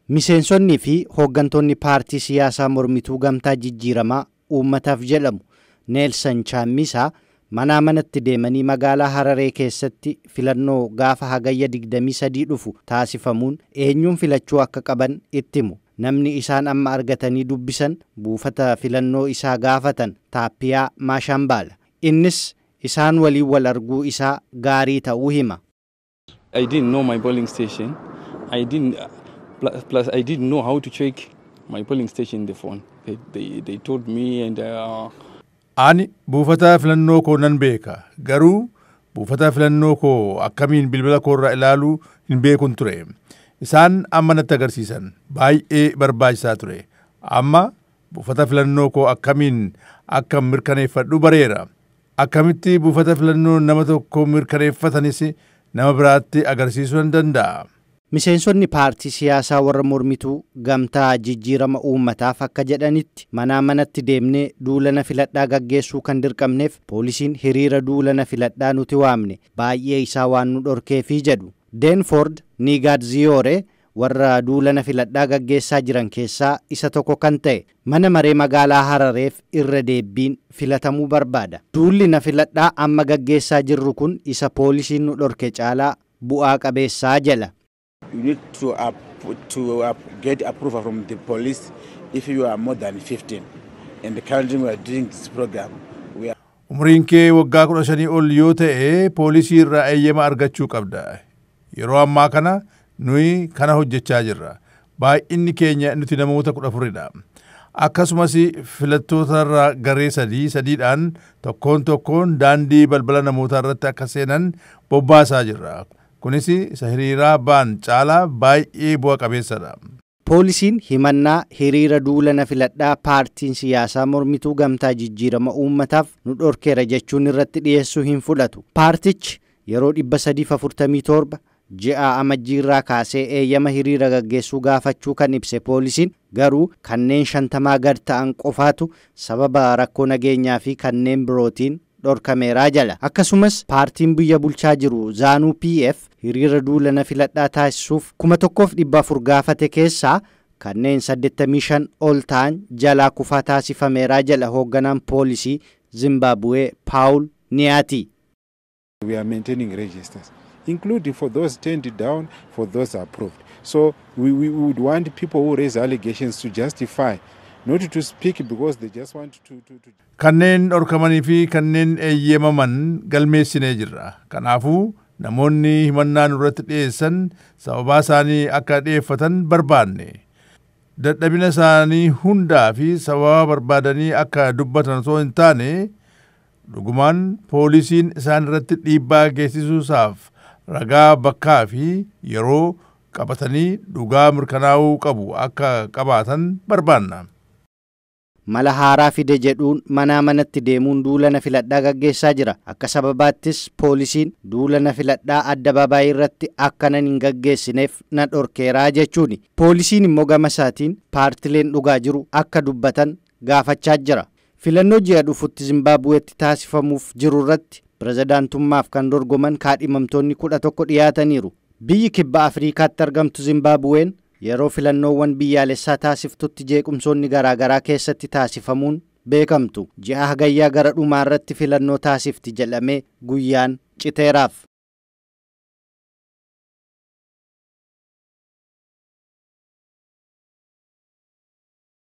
Miseensonnii fi hooggantoonni paartii siyaasaa mormituu Gamtaa Jijjiiramaa Uummataaf jedhamu Neelsan Chaammisaa manaa manatti deemanii magaalaa Hararee keessatti filannoo gaafa Hagayya 23 dhufu taasifamuun eenyuun filachuu akka qaban itti himu. Namni isaan amma argatanii dubbisan buufata filannoo isaa gaafatan Taappiyaa Maashambaala. Innis isaan waliin wal arguu isaa gaarii ta'uu hima. I didn't know my polling station. I didn't, plus I didn't know how to check my polling station in the phone. They told me and Ani buufata filannoo koo nan beeka. Garuu buufata filannoo koo akkamiin bilbila koorraa ilaaluu hin beekun ture. Isaan amma natti agarsiisan baay'ee barbaachisaa ture. Amma buufata filannoo koo akkamiin akka mirkaneeffadhu bareera. Akkamitti buufata filannoo nama tokko mirkaneeffatanis nama biraatti agarsiisuu nan danda'a. Miseensonni paartii siyaasaa warra mormituu Gamtaa Jijjiirama Uummataaf akka jedhanitti, manaa manatti deemnee duula na filadhaa gaggeessuu kan dirqamneef poolisiin hiriira duula na filadhaa nuti waamne baay'ee isaa waan nu dhorkeefii jedhu. Deenford Niigaadziyoore warra duula na filadhaa gaggeessaa jiran keessaa isa tokko kan ta'e mana maree magaalaa Harareef irra deebbiin filatamuu barbaada. Duulli na filadhaa amma gaggeessaa jirru kun isa poolisiin nu dhorke caalaa bu'aa qabeessaa jedha. You need to get approval from the police if you are more than 15. And currently we are doing this program. We are Umriin kee waggaa 15 ol yoo ta'e poolisii irraa eeyyama argachuu qabda. Yeroo ammaa kana nuyi kana hojjechaa jirra. Baay'inni keenya nuti namoota 14dha. Akkasumas filattoota irraa garee sadii sadiidhaan tokkoon tokkoon daandii balbala namootaa irratti akka seenan bobbaasaa jirra. Kunis isa hiriiraa ba'an caalaa baay'ee bu'a qabeessadha. Poolisiin himannaa hiriira duula na filadhaa paartiin siyaasaa mormituu Gamtaa Jijjiirama Uummataaf nu dhorkeera jechuun irratti dhiyeessuu hin fudhatu. Paartichi yeroo 347 ji'a Amajjiirraa kaasee eeyyama hiriira gaggeessuu gaafachuu kan ibse poolisiin, garuu kanneen 50 gad ta'an qofaatu sababa rakkoo nageenyaa fi kanneen birootiin dhorkameeraa jala. Akkasumas paartiin biyya bulchaa jiru Zaanuu PF hiriira duula na filadhaa taasisuuf 1400 gaafate keessaa kanneen 85 ol ta'an jalaa kufaa taasifameeraa jala hoogganaan poolisii Zimbaabuwee Paawul Niyaati. We are maintaining registers, including for those turned down, for those approved. So we would want people who raise allegations to justify, not to speak because they just want to Kanneen dhorkamanii fi kanneen eeyyamaman galmeessinee jirra. Kanaafuu namoonni himannaa nurratti dhiyeessan sababaa isaanii akka dhiyeeffatan barbaanne. Dadhabina isaanii hundaa fi sababa barbaadanii akka dubbatan osoo hin taane, dhugumaan poolisiin isaan irratti dhiibbaa geessisuusaaf ragaa bakkaa fi yeroo qabatanii dhugaa mirkanaa'uu qabu akka qabaatan barbaanna. Mala haaraa fide jedhuun manaa manatti deemuun duula na filadhaa gaggeessaa jira. Akka sababaattis poolisiin duula na filadhaa addabaabaayii irratti akkanan hin gaggeessineef na dhorkeeraa jechuuni. Poolisiin immoo gama isaatiin paartileen dhugaa jiru akka dubbatan gaafachaa jira. Filannoo ji'a dhufutti Zimbaabuweetti taasifamuuf jiru irratti pirezidaantummaaf kan dorgoman kaadhimamtoonni 11 dhiyaataniiru. Biyyi kibba Afriikaatti argamtu Zimbaabuween yeroo filannoowwan biyyaalessaa taasiftutti jeequmsoonni garaagaraa keessatti taasifamuun beekamtu. Ji'a Hagayyaa gara dhumaa irratti filannoo taasifti jedhamee guyyaan citeeraaf.